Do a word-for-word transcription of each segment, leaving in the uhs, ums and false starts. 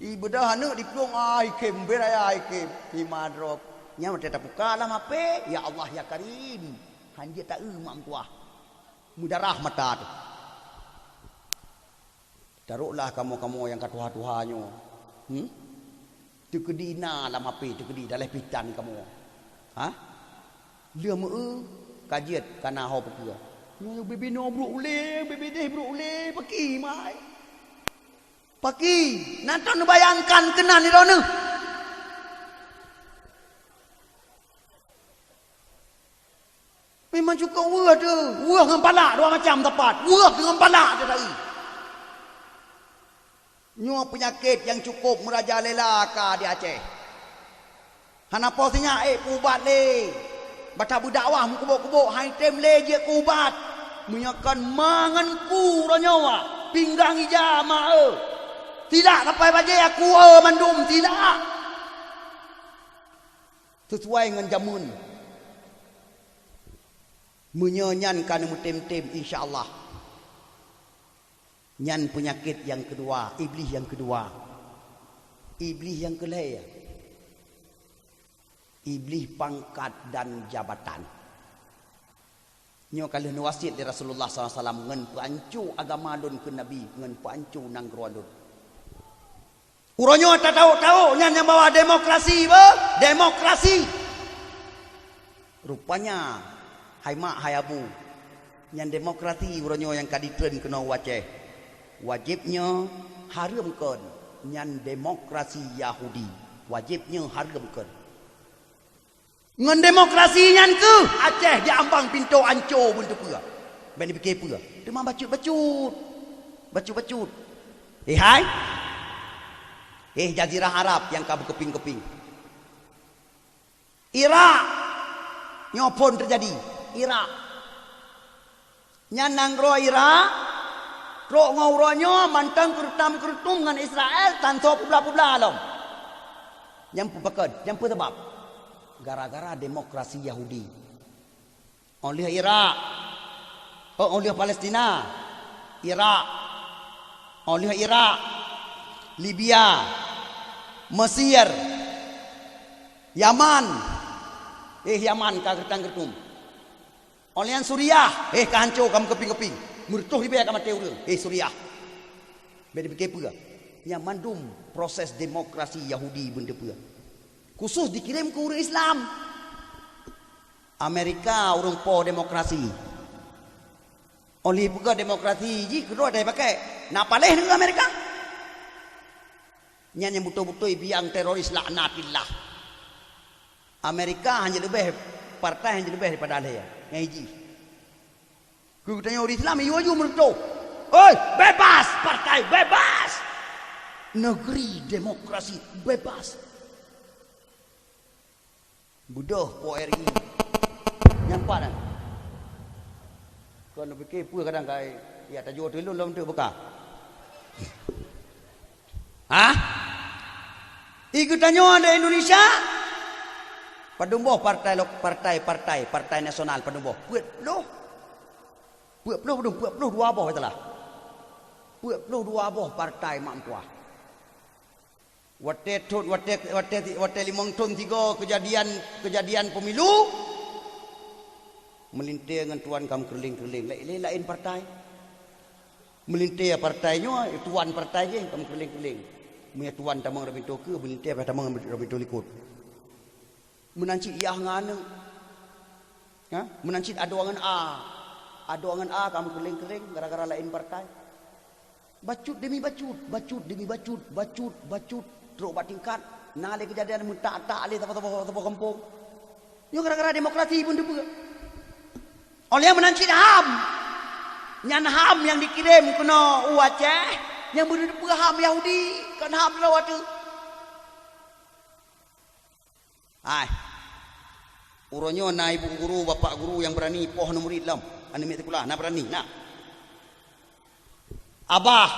Ibeudoh aneuk diplueng ai khem, beraya ai khem. Hima droe. Nyan watèe tapuka lam H P, "Ya Allah, ya Karim." Hanjeuet taeu mak meutuah. Meudarah mata teuh. Taroklah kamoe-kamoe nyang ka tuha-tuha nyoe. Hmm? Teukeudi na lam H P, teukeudi daleh pitan kamoe. Ha? Lheueh meu-eu, ka jeuet, ka na ho peue-peue. Nyoe bibinoe brok ulèe, bibideh brok ulèe, paki mai. Paki, na tan neubayangkan keunan di droeneuh. Memang cukôp weueh teuh, weueh ngon palak dua macam teumpat, weueh ngon palak teuh tari. Nyoe peunyakét nyang cukôp meurajalela ka di Aceh. Hana po sinyak ék peuubat lé. Bak tabeudakwah meukeubok-keubok han item lé jeuet keu ubat. Meunyoe kon ma ngon ku uroe nyoe, pinggang ija ma eu. Silak sampai bajèe aku eu mandum silak. Sisuai ngon jameun. Meunyoe nyan ka neumeutem-tem, insya Allah. Nyan peunyakét nyang keudua, Iblih nyang keudua. Iblih nyang keulhèe, Iblih pangkat dan jabatan. Nyoe ka lheueh neuwasiet lé Rasulullah sallallahu alaihi wasallam, "Ngon peuanco agama lôn," kheun Nabi, "ngon peuanco nanggroe lôn." Uroe nyoe tatawök-tawök nyan nyang bahwa demokrasi, beuh, demokrasi. Rupanya, hai mak, hai abu, nyan demokrasi uroe nyoe nyang ka ditreun keunoe u Aceh. Wajéb nyoe hareuem kon, nyan demokrasi Yahudi. Wajéb nyoe hareuem kon. Ngon demokrasi nyan keuh Aceh jiambang pintoe anco beuneuteupeu. Bèk neupike peue. Teuma bacut-bacut. Bacut-bacut. Eh, hai. Eh, Jazirah Arab nyang ka beukeupieng-keupieng. Irak. Nyoe phon teujadi. Irak. Nyan nanggroe Irak, trok ngon uroe nyoe mantong keureutang-keureutang ngon Israel, tan soe peublah-peublah lom. Nyan peue pakon? Nyan peue sabab? Gara-gara demokrasi Yahudi. Óh lheueh Irak, oh, óh lheueh Palestina, Irak, óh lheueh Irak, Libya, Mesir, Yaman. Eh, Yaman ka keureutang-keureutang. Óh lheueh nyan Suriah, eh, ka hanco, ka meukeupieng-keupieng. Meureutôh ribèe ka maté ureueng, eh, Suriah. Bèk neupike peue. Nyan mandum proses demokrasi Yahudi beuneuteupeu. Khusus dikirém keu ureueng Islam. Amerika ureueng po demokrasi. Óh lheueh peugah demokrasi jih keudroe dai pakai. Na paléh nanggroe Amerika. Nyan nyang beutôi-beutôi biang teroris laknatillah. Amerika hana leubeh, partai hana leubeh daripada lhèe nyang jih. Keu geutanyoe ureueng Islam, yue-yue meureutôh. Oi, bebas partai, bebas! Negeri demokrasi, bebas. Beudôh po R I. Nyang pat nyan. Kon neupike peue kadang kai, ya tajoe teulon lom teuk beuka. Hah? I geutanyoe di Indonesia, padum boh partai lok-, partai, partai, partai nasional padum boh? Peuet ploh. Peuet ploh padum? Peuet ploh dua boh, salah. Peuet ploh dua boh partai mak meutuah. Watèe thon, watèe, watèe, watèe limong thon sigoe keujadian, keujadian pemilu, meulintèe ngon tuan ka meukeureuléng-keureuléng. Lé-, lé-, laén partai. Meulintèe partai nyoe, tuan partai jih ka meukeureuléng-keureuléng. Meunyoe tuan tamong rot pintoe keue, meulintèe payah tamong rot pintoe likot. Meunan cit yah ngon aneuk. Ha? Meunan cit adoe ngon a. Adoe ngon a ka meukeureuléng-keureuléng gara-gara laén partai. Bacut demi bacut, bacut demi bacut, bacut, bacut, trok bak tingkat na lé keujadian meutak-tak lé saboh-saboh, saboh gampông. Nyoe gara-gara demokrasi pun teupeue. Óh lheueh meunan cit HAM. Nyan HAM nyang dikirém keunoe u Aceh, nyang beuneuteupeu HAM Yahudi, kon HAM droe teuh. Hai. Uroe nyoe na ibu guru, bapak guru nyang beurani poh aneuk murit lom, aneuk miet sikula, na beurani, na. Abah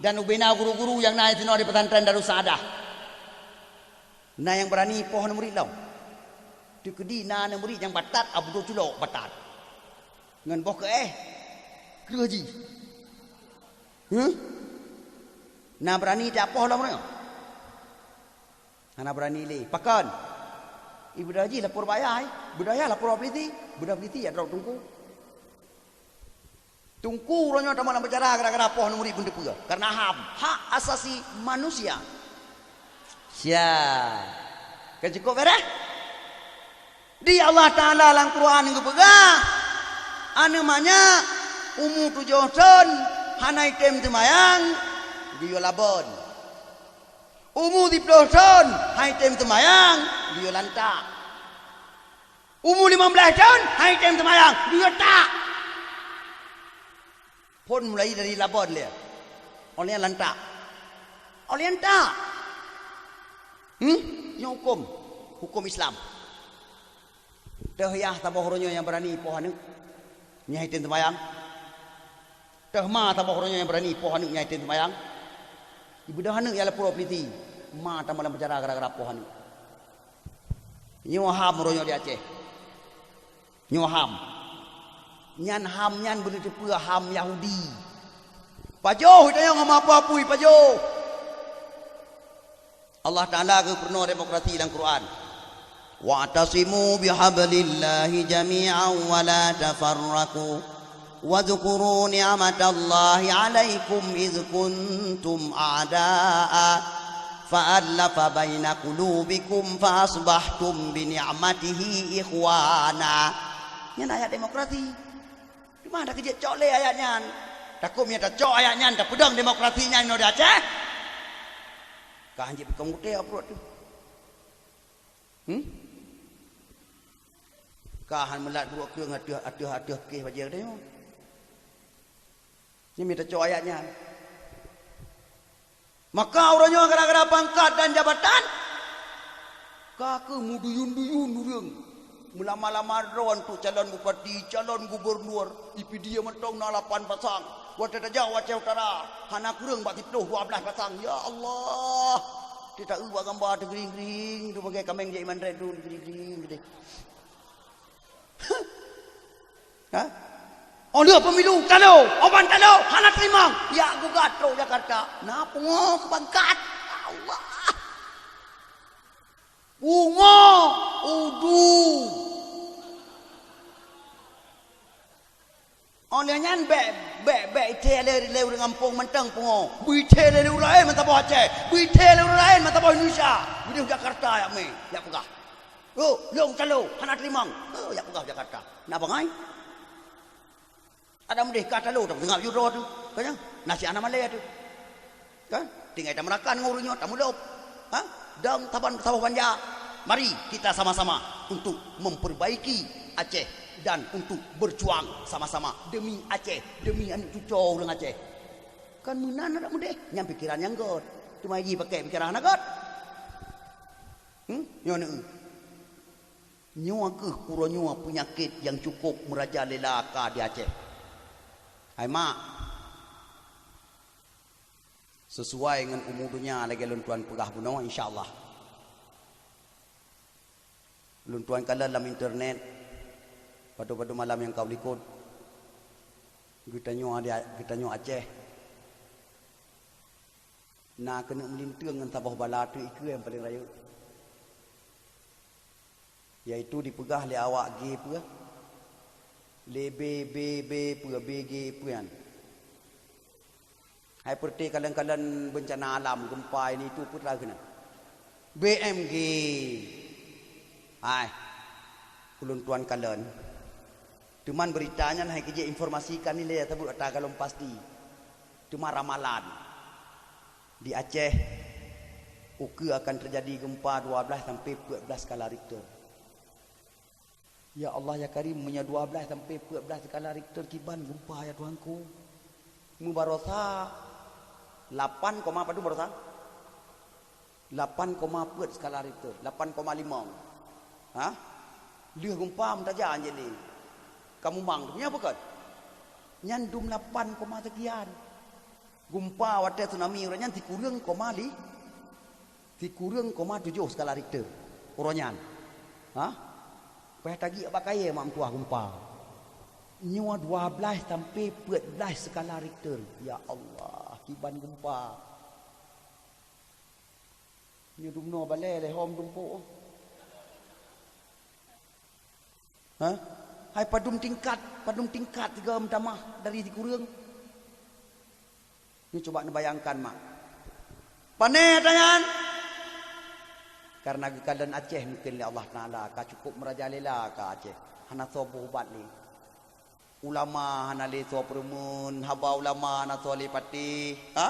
dan ubena guru-guru nyang na sinoe di pesantren Darussaadah. Na nyang beurani poh aneuk murit lom. Teukeudi na aneuk murit nyang batat, abudôh culok batat. Ngon boh keuéh. Kreueh jih. Huh? Na beurani tapoh lom uroe nyoe? Hana beurani lé. Pakon? Ié beudôh jih lapor bak yah, ié beudôh yah lapor bak polisi, beudôh polisi jak droe teungku. Teungku uroe nyoe tamong lam penjara gara-gara poh aneuk murit peunteupeue. Kareuna HAM, hak asasi manusia. Sia. Ka cukôp beureh? Di Allah Taala lam Quran geupeugah, aneuk manyak umu tujoh thon hana item seumayang, geuyue labon. Umu siplôh thon hana item seumayang, geuyue lantak. Umu limong blaih thon hana item seumayang, geuyue tak. Phon mulai dari labon lé. Oleh lantak. Oleh lantak. Hmm? Nyoe huköm. Huköm Islam. Teuh yah saboh uroe nyoe nyang beurani poh aneuk nyang item seumayang. Teuh ma saboh uroe nyoe nyang beurani poh aneuk nyang item seumayang. Ié beudôh aneuk jak lapor polisi. Ma tamong lam penjara gara-gara poh aneuk. Nyoe HAM uroe nyoe di Aceh. Nyoe HAM. Nyan HAM nyan beuneuteupeu HAM Yahudi. Pajoh tanyoe ngon meuapui-apui, pajoh. Allah Taala geupeurunoe demokrasi lam Quran. "Wa'tasimu bihablillahi jami'an wa la tafarraqu. Wadhkuru ni'matallahi 'alaikum idz kuntum a'da'a." Fa'allafa baina qulubikum fa asbahtum bi ni'matihi ikhwana. Nyan ayat demokrasi. Teuma dak keujeuet cok lé ayat nyan. Takot meunyo tacok ayat nyan, tapeudong demokrasi nyan inoe di Aceh. Ka hanjeuet peukong gutée awak pruet tu. Hmm? Ka han meulat buet kreueng ateueh, ateueh, ateueh kéh bajée geutanyoe. Nyan mita cok ayat nyan. Maka uroe nyoe gara-gara pangkat dan jabatan, ka keuh meuduyun-duyun ureuëng. Meulama-lama droe untuk calon bupati, calon gubernur, ipidie mantong na lapan pasang. Watée tajak u Aceh Utara, hana kureueng bak siplôh dua blaih pasang. Ya Allah! Teuta eu bak gamba teugering-gering, tu bagai kaméng jak iman red tu, teugering-gering geude. Ha? Oh lheueh pemilu talo, oh ban talo, hana teurimong. Yak gugat trok Jakarta. Na pungo meubangkat. Ya Allah. Pungo udu. Oh lheueh nyan bèk, bèk, bèk ithée lé, lé ureuëng gampông mantong pungo. Beu ithée lé ureuëng laén meusaboh Aceh. Beu ithée lé ureuëng laén meusaboh Indonesia. Beu deuh Jakarta yak mé, yak peugah. Oh, lôn talo, hana teurimong. Oh, yak peugah Jakarta. Na bangai? Ada meudeh ka talo, tapi teuingat judroe tu. Kan? Nasi ana malée tu. Kan? Tinggai tameunakan ngon ureuëng nyoe, tamulop. Ha? Dan saban saboh banja. Mari kita sama-sama untuk memperbaiki Aceh dan untuk berjuang sama-sama demi Aceh, demi aneuk cucoe ureuëng Aceh. Kan meunan adak meudeh, nyang pikeran nyang göt. Cuma jih pakai pikeran hana göt. Hmm? Nyoe neu. Nyoe kheueh uroe nyoe peunyakét nyang cukup meurajalela ka di Aceh. Hai mak, sisuai ngon umu donya lagée lôn tuan peugah bunoe, insya Allah. Lôn tuan kalon lam internet, padub-padub malam nyang ka u likot, geutanyoe di, geutanyoe Aceh na keuneuk meulinteung ngon saboh bala teuk ikeue nyang paleng rayeuk. Yaitu dipeugah lé awak G peue? Lé B, B, B peue, B G peue nyan. Hai peureuté kalon-kalon beuncana alam, gempa ini itu peue teuma keunan. B M G. Hai. Ulôn tuan kalon. Teuma beurita nyan hai keujeuet informasikan ilée saboh ata galom pasti. Teuma ramalan. Di Aceh, ukeue akan teujadi gempa dua blaih sampai peuet blaih skala Richter. Ya Allah, ya Karim, meunyoe dua blaih sampai peuet blaih skala Richter kiban gempa, ya Tuhanku. Meubarosa lapan koma padum barosa? Lapan koma peuet skala Richter, lapan koma lima. Ha? Lheueh gempa meutajak jih lé. Kamu mang tu, nyan apa kon? Nyan dum lapan koma sekian. Gempa watée tsunami uroe nyan sikureueng koma li, sikureueng koma tujoh skala Richter uroe nyan. Ha? Payah tagiek bak kayée mak meutuah gempa. Nyoe dua blaih sampai peuet blaih skala Richter. Ya Allah, kiban gempa. Nyoe dumnoe balée lé hom tumpôk. Hah? Hai padum tingkat, padum tingkat sigoe meutamah dari sikureueng. Nyoe cuba neubayangkan mak. Pane ata nyan? Karena geukalon Aceh mungken lé Allah Taala ka cukup meurajalela ka Aceh. Hana soe beuubat lé. Ulama hana lé soe peureumeun, haba ulama hana soe lé patéh. Ha?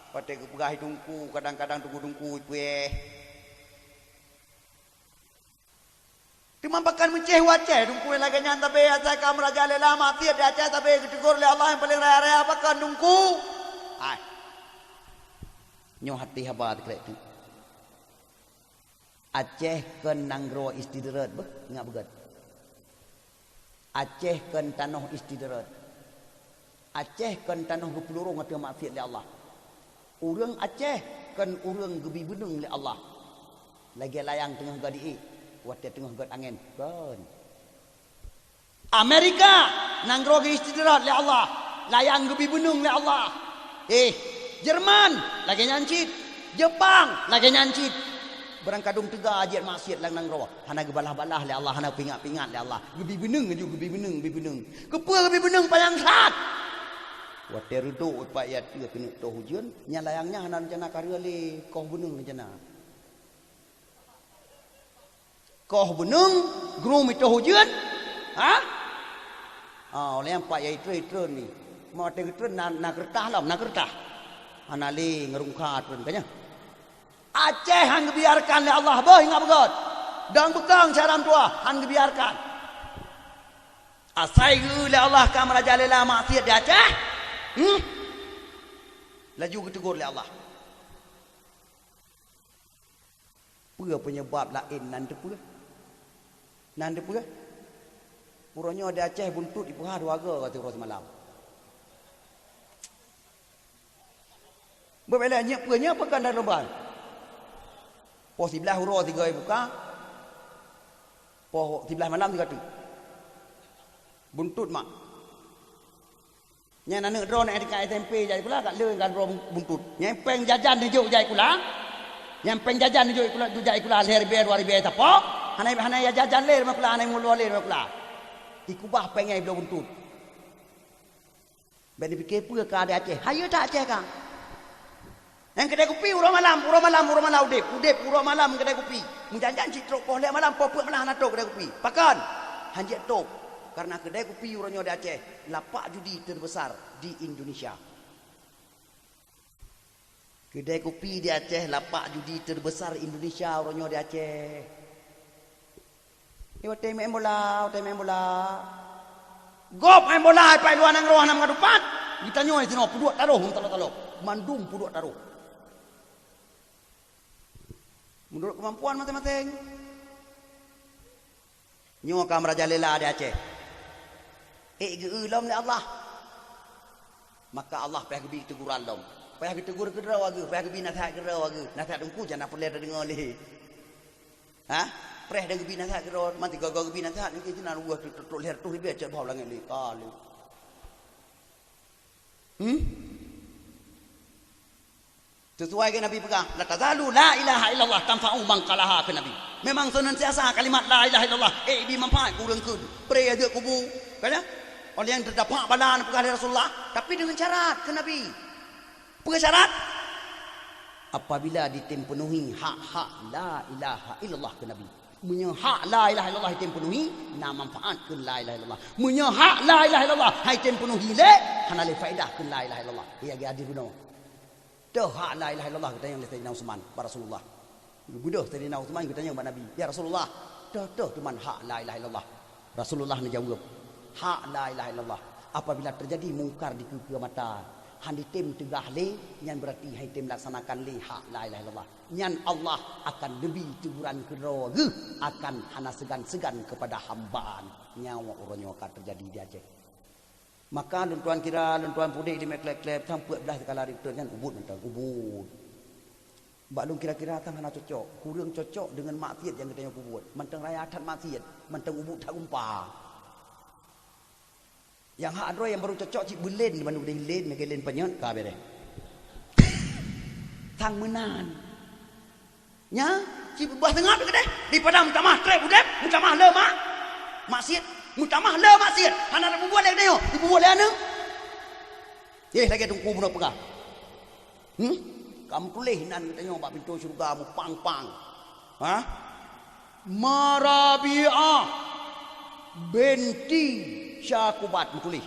Patéh geupeugah teungku, kadang-kadang teungku-teungku ipuéh. Teuma pakon meucéh u Aceh, teungku lagée nyan sabe asai ka meurajalela maksiat di Aceh sabe geutegur lé Allah nyang paleng raya-raya pakon teungku. Hai. Nyoe hati haba teukrek tu. Aceh kon nanggroe istidrat beuh, ingat beugét. Aceh kon tanoh istidrat. Aceh kon tanoh geupeulurong ateueh maksiat lé Allah. Ureuëng Aceh kon ureuëng geubi beuneueng lé Allah. Lagée layang teungoh gadi ék, watée teungoh gét angén. Kon. Amerika, nanggroe geuistidrat lé Allah, layang geubi beuneueng lé Allah. Eh, Jerman, lagée nyan cit. Jepang, lagée nyan cit. Barangkadum teuga jiet maksiat lam nanggroe, hana geubalah-balah lé Allah, hana pingat-pingat lé Allah. Geubi beuneueng laju, geubi beuneueng, geubi beuneueng. Keupeue geubi beuneueng panyang that? Watée reudok pat ya teue keuneuk toh ujeuen, nyan layang nyan hana rencana kareueng lé, koh beuneueng rencana. Koh beuneueng, geurum itoh ujeuen. Ha? Ah, oleh nyan pat ya itreun-itreun ni. Mau watée geutreun na, na keureutah lom, na keureutah. Hana lé ngeurungka treun ka nyan. Aceh han geubiarkan lé Allah, boh ingat beugét. Dang beukang syedara meutuwah han geubiarkan. Asai geu lé Allah ka meurajalela maksiat di Aceh. Hmm? Laju geutegur lé Allah. Peue peunyeubab laén nan teupeue? Nan teupeue? Uroe nyoe di Aceh buntot jipeuhah dua goe ka siuroe simalam. Beubela nyeuk peue nyeuk peue kan dalam ban. Poh siblaih uroe sigoe buka. Poh siblaih malam sigoe teuk. Buntot mak. Nyan aneuk droe na tingkat S M P jai sikula, ka lheueh ka droe buntot. Nyang péng jajan neujok jai sikula. Nyang péng jajan neujok sikula, jai sikula lhèe ribèe, dua ribèe sapo. Hana, hana ya jajan lé lam sikula, hana meulo lé lam sikula. Ikubah péng nyang bloe buntot. Bèk neupike peue ka di Aceh. Hayeue that Aceh ka. Nyang keudè kupi uroe malam, uroe malam, uroe malam udép, udép uroe malam keudè kupi. Meujan-jan cit trok poh lhèe malam, poh peuet malam hana trok keudè kupi. Pakon? Han jeuet top. Karena keudè kupi uroe nyoe di Aceh lapak judi terbesar di Indonesia. Keudè kupi di Aceh lapak judi terbesar Indonesia uroe nyoe di Aceh. Di watèe main bola, watèe main bola. Gob main bola, hai pai luwa nanggroe hana meukadupat. Geutanyoe sinoe peuduek taroh meutalok-talok. Mandum peuduek taroh. Menurut kemampuan masing-masing. Nyoe ka meurajalela di Aceh. Ék geu lom lé Allah. Maka Allah payah geubi teguran lom. Payah geutegur keudroe geuh, payah geubi nasihat keudroe geuh. Nasihat teungku jangan peureulèe tadeungoe lé. Ha? Preh dan geubi nasihat keudroe, mati gaga geubi nasihat nyoe keuh sinan ueh trok lhèe reutôh ribèe cot bak langèt lé. Ka lé. Hmm? Sesuai keu Nabi peugah, "La tazalu la ilaha illallah tanfa'u man qalaha," keu Nabi. Memang seunantiasa kalimat la ilaha illallah, eh, bi manfaat keu ureueng kheun. Preh jeuet kubu, kan ya? Oleh nyang teudapat bala neupeugah lé Rasulullah, tapi deungon syarat keu Nabi. Peue syarat? Apabila ditem peunuhi hak-hak la ilaha illallah keu Nabi. Meunyoe hak la ilaha illallah item peunuhi, na manfaat keu la ilaha illallah. Meunyoe hak la ilaha illallah hai tem peunuhi lé, hana lé faedah keu la ilaha illallah. Iya geuadil bunoe. Toh hak la ilaha illallah geutanyong lé Saidina Utsman bak Rasulullah. Geubeudôh Saidina Utsman geutanyong bak Nabi, "Ya Rasulullah, toh-toh teuma hak la ilaha illallah?" Rasulullah neujaweueb, "Hak la ilaha illallah, apabila teujadi mungkar dikeue-keue mata, han ditem teugah lé, nyan beurati han item laksanakan lé hak la ilaha illallah. Nyan Allah akan neubi teguran keudroe geuh, akan hana seugan-seugan keupada hamba-N." Nyan uroe nyoe ka teujadi di Aceh. Maka lôn tuan kira, lôn tuan pudek di Mekleb-kleb, sang peuet blaih sikala di Uteuen nyan ubit mantong, ubit. Bak lôn kira-kira sang hana cocok, kureueng cocok deungon maksiet nyang geutanyoe peubuet. Mantong raya that maksiet, mantong ubit that gumpa. Nyang hak droe nyang barô cocok cit beulen, di bandum deh len, lagèe len panyöt, ka bereh. Sang meunan. Nyan, siblah teungoh pih keudeh, daripada meutamah treb udeb, meutamah le mak-, maksiet, meutamah le maksiet, hana tapeubuet lé geutanyoe, ipeubuet lé aneuk. Eh, lagèe Teungku bunoe peugah. Hmm? Ka meutuléh nan geutanyoe bak pintoe syeuruga meupang-pang. Ha? Ma Rabi'ah binti Syakubat meutuléh.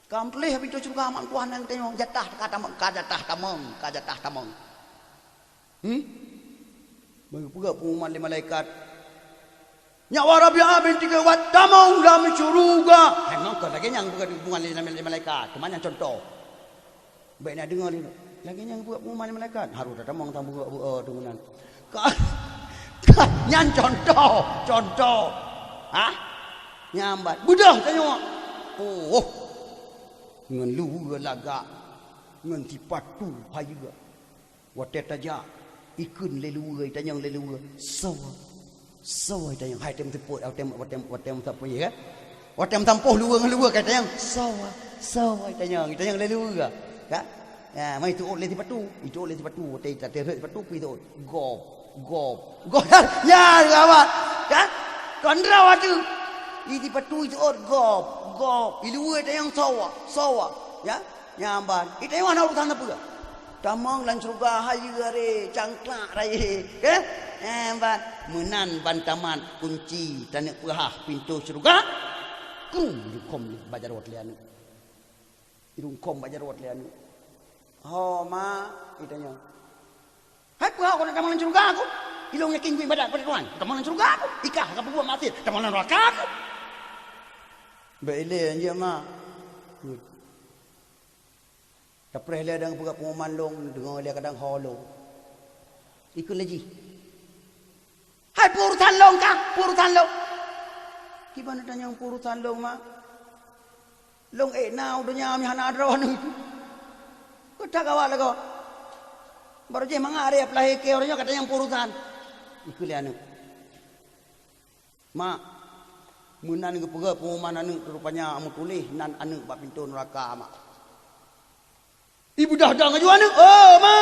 Ka meutuléh bak pintoe syeuruga mak tuah nan geutanyoe jatah ka tamong, ka jatah tamong, ka jatah tamong. Hmm? Bagi peugah pengumuman lé malaikat. Nyak wa Rabi'ah binti Syakubat tamong lam syeuruga. Hai, memang kon lagèe nyan peugah pengumuman lé, lé malaikat. Cuma nyan contoh. Bèk na deungö lé. Lagèe nyan peugah pengumuman lé malaikat. Harôh tatamong tam peugah, peugah, eh, tu meunan. Ka, ka, nyan contoh, contoh. Ha? Nyan ban. Beudôh tanyoe. Oh. Ngon luweue lagak. Ngon sipatu hayeue. Watèe tajak, ikheun lé luweue, itanyong lé luweue, "Soe? Soe?" itanyong. Hai, watèe meuteupôt, watèe, watèe, watèe meusampôh, ya kan? Watèe meusampôh luweue ngon luweue ka itanyong, "Soe? Soe?" itanyong, itanyong lé luweue, kan? Ya, mai ituôt lé sipatu, ituôt lé sipatu, watèe ita-, ita-, sipatu pih ituôt. Gob, gob, gob. Ya, gawat, kan? Kon droe ateueh. I sipatu ituôt gob, gob. I luweue itanyong, "Soe? Soe?" Ya? Nyan ban. Itanyong hana urusan sapeue. Tamong lam syeuruga hayeue aré, cangklak rayeuk, eh? Eh, ban. Meunan ban tamat kunci taneuk peuhah pintoe syeuruga. Kru irungkôm bak jaroe lé aneuk. Irungkôm bak jaroe lé aneuk. "Ho, ma?" itanyong. "Hai peue ho, kon tamong lam syeuruga ku? Ilôn yakin ku ibadat keu Tuhan, tamong lam syeuruga ku. Ikah ka peubuet maksiet, tamong lam neuraka ku." "Bèk ilèe jeuet, ma." Tapreh lé dan peugah pengumuman lôn, deungö lé kadang ho lôn. Ikheun lé jih. "Hai, peue urusan lôn kah? Peue urusan lôn?" "Kiban neutanyong peue urusan lôn, ma? Lôn ék na u donya meuhana droeneuh." Keu that gawat lagoe. Barô jih mangat aré peulahé keu uroe nyoe ka tanyong peue urusan. Ikheun lé aneuk. "Mak, meunan geupeugah pengumuman aneuk, rupanya meutuléh nan aneuk bak pintoe neuraka, mak." Ibeudôh dong laju aneuk, "Oh, ma,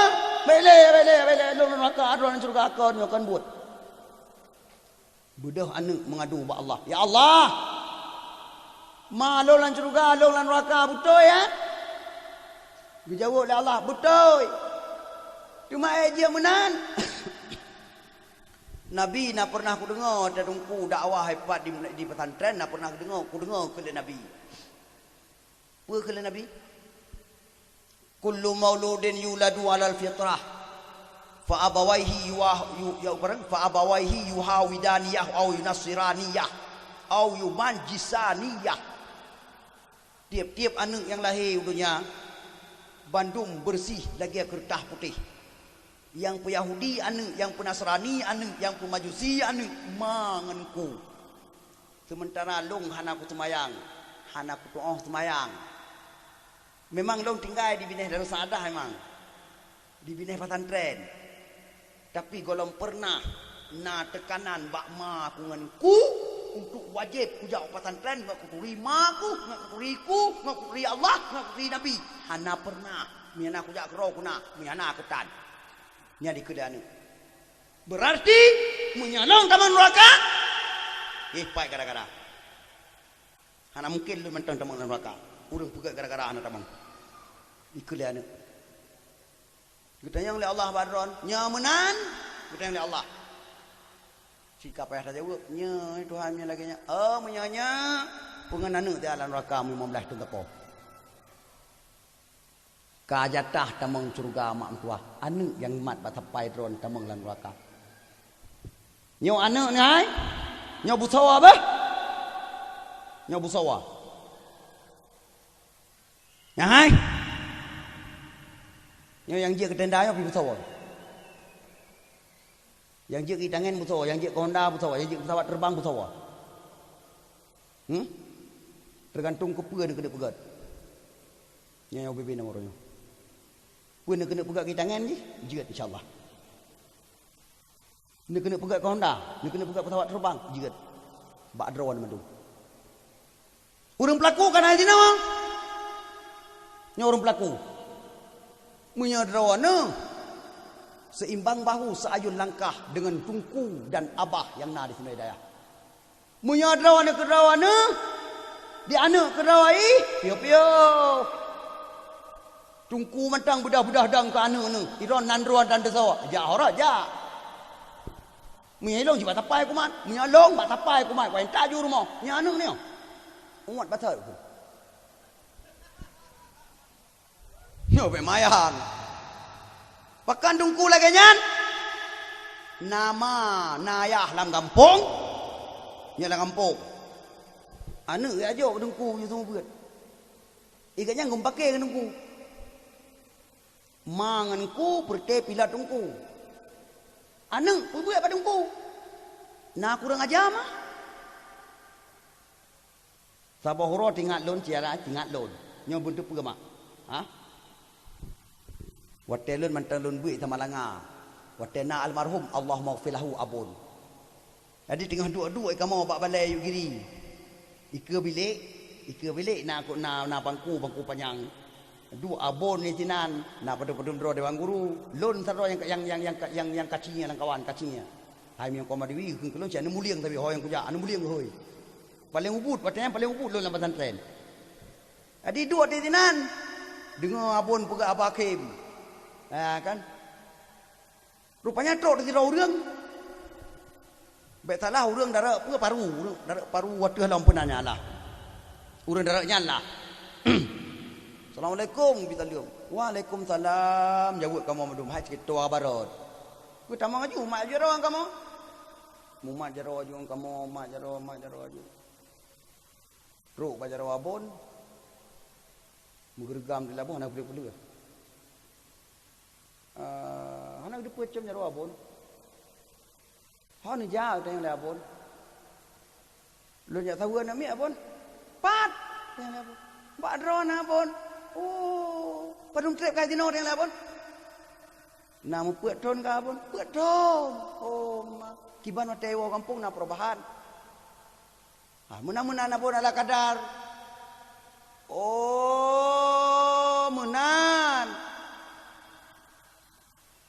bèk lé, bèk lé, bèk lé, lôn lam neuraka, droeneuh lam syeuruga kon nyoe kon buet." Beudôh aneuk meungadu bak Allah, "Ya Allah, ma lôn lam syeuruga, lôn lam neuraka, beutôi, ya?" Geujaweueb lé Allah, "Beutôi. Teuma ék jeuet meunan?" Nabi na pernah kudeungoe, watèe Teungku dakwah ipat di, di pesantren, na pernah kudeungoe, kudeungoe kheun lé Nabi. Peue kheun lé Nabi? "Kullu mauludin yuladu 'alal fitrah, fa abawaihi yuwa-, yu-, ya, apa, fa abawaihi yuhawidaniyah, au yunassiraniyah, au yumajjisaniyah." Tiep-tiep aneuk nyang lahé u donya, bandum beureuséh lagèe keureutah putéh. Nyang peuyahudi aneuk, nyang peunasrani aneuk, nyang peumajusi aneuk, ma ngon ku. Seumeuntara lôn hana kuseumayang, hana kutu'oh seumayang. Memang lôn tinggai di binéh Darussaaddah memang. Di binéh pesantren. Tapi gohlom pernah na teukanan bak ma ku ngon ku untuk wajéb kujak u pesantren ngon kuturi ma ku, ngon kuturi ku, ngon kuturi Allah, ngon kuturi Nabi. Hana pernah. Meunyo na kujak keudroe ku na, meunyo hana keu tan. Nyan dikheun lé aneuk. Beurarti meunyo lôn tamong neuraka, eh, payah gara-gara. Hana mungken lôn mantong tamong lam neuraka. Ureueng peugah gara-gara hana tamong. Dikheun lé aneuk. Geutanyong lé Allah bak droe, "Nyoe meunan?" Geutanyong lé Allah. Cit ka payah tajaweueb, "Nyoe, Tuhan, nyoe lagèe nyoe." "Oh, meunyoe nyoe, peue ngon aneuk tajak lam neuraka limong blaih thon sapo." Ka jatah tamong syeuruga mak meutuah, aneuk nyang mat bak sapai droe tamong lam neuraka. Nyoe aneuk nyan hai, nyoe beusoe beh. Nyoe beusoe. Nyan hai. Nyoe nyang jeuet keu tenda nyoe pih beusoe. Nyang jeuet keu itangen beusoe, nyang jeuet keu honda beusoe, nyang jeuet keu pesawat terbang beusoe. Hmm? Teugantung keu peue neukeuneuk peugöt. Nyan nyang ubé-bé na uroe nyoe. Peue neukeuneuk peugöt keu itangen jih, jeuet insya Allah. Neukeuneuk peugöt keu honda, neukeuneuk peugöt pesawat terbang, jeuet. Bak droe mandum. Ureueng peulaku ka na jinoe. Nyoe ureueng peulaku. Meunyoe droeneuh Seimbang bahu, seayun langkah dengan teungku dan abah nyang na di sinoe dayah. Meunyoe droe aneuk keu droe aneuk, di aneuk keu droe ih, piôh-piôh. Teungku mantong beudah-beudah dong keu aneuk neuh, idroe nan droe dan deusa, jak hora jak. Meunyoe ilong cit bak tapai kuman, meunyoe long bak tapai kuman, kau entak ju rumoh, nyan aneuk nyoe. Umat batai ku. Nyoe bék mayan. Pakon teungku lagée nyan? Nama na yah lam gampông, nyoe lam gampông. Aneuk geujok teungku, geujok seumeubeuet. Ié geuh nyan geumeupaké ngon teungku. Ma ngon ku peureuté pilat teungku. Aneuk peubeuet bak teungku. Na kurang aja ma? Saboh uroe tingat lôn, siara tingat lôn. Nyoe beuteupeue mak? Ha? Watée lôn mantong lôn beuet sama langa. Watée na almarhum, Allahumma ghfir lahu, Abon. Jadi teungoh duek-duek kamoe bak balée Yuk Giri. Ikeue bilék, ikeue bilék na, na, na bangku, bangku panyang. Duek Abon di sinan, na padum-padum droe dewan guru. Lôn sidroe nyang, nyang, nyang, nyang, nyang, nyang kaci nyan lam kawan, kaci nyan. Hai meunyoe koma dewi, keu lôn cit aneuk mulieng, tapi ho nyang kujak, aneuk mulieng hôi. Paleng ubit, watée nyan paleng ubit lôn lam pesantren. Jadi duek di sinan, deungoe Abon peugah Abah Khem. Ha, kan? Rupanya trok di sidroe ureuëng. Bék salah ureuëng darat peue paru, ureuëng darat paru ateueh lom peunan nyan lah. Ureuëng darat nyan lah. "Assalamualaikum," geubi saleuem. "Waalaikumsalam," jaweueb kamoe mandum, hai cit toa barot. Geutamong laju, mat jaroe kamoe. Mumat jaroe ju kamoe, mat jaroe, mat jaroe ju. Trok bak jaroe Abon, meugeureuguem di laboh hana peuleueh-peuleueh. Ah, hana geuteupeue com jaroe Abon. Hana jak tanyong lé Abon. Lôn jak saweue aneuk miet Abon. "Pat?" tanyong lé Abon. "Bak droeneuh Abon." "Oh, padum treb ka jinoe?" tanyong lé Abon. "Na meupeuet thon ka Abon?" "Peuet thon." "Oh ma, kiban watée woe gampông na perubahan?" Ah, meunan-meunan Abon ala kadar. Oh, meunan.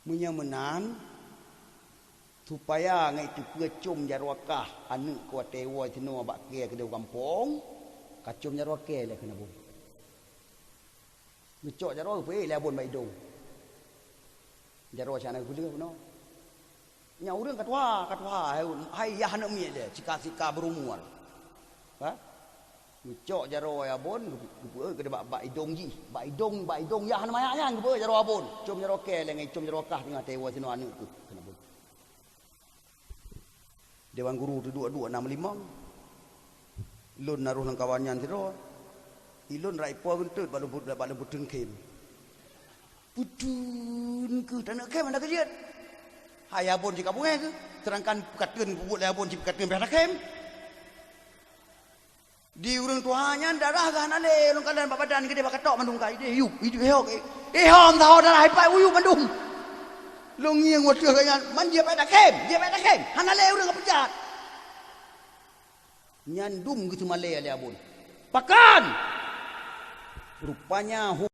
Meunyoe meunan, supaya ngai teupeue com jaroe kah aneuk keu watée woe sinoe bak kée keudeh gampông, ka com jaroe kée lé keu Abon. Geucok jaroe geupeuék lé Abon bak idong. Jaroe cit hana geupeuleueh bunoe. Nyan ureuëng ka tuha, ka tuha, hai, hai yah aneuk miet lé, sika-sika beurumur. Ha? Geucok jaroe Abon, geupeue, geupeue bak, bak idong jih, bak idong, bak idong yah aneuk manyak nyan, geupeuék jaroe Abon. Com jaroe kée lé ngon com jaroe kah teungoh teuwoe sinoe aneuk keuh, keu Abon. Dewan guru teuduek-duek na meulimong. Lôn na rôh lam kawan nyan sidroe. Ilôn rak ipo geunteut bak lôn, bak lôn peuteun khém. Peuteun kheueh, taneuk khém hana keu jeuet. Hai Abon cit ka beungéh kheueh, seudangkan peukateun peubuet lé Abon cit peukateun pih hana khém. Di ureuëng tuha nyan darah geuh hana lé, lôn kalon bak badan geudeh bak katok mandum ka ideh yup, ideh hok, eh, eh, hom saho darah ipat uyup mandum. Lôn ngieng wateueh geuh nyan, man jih payah takhém, jih payah takhém, hana lé ureuëng ka peujat. Nyan dum geuseumalée lé Abon. Pakon? Rupanya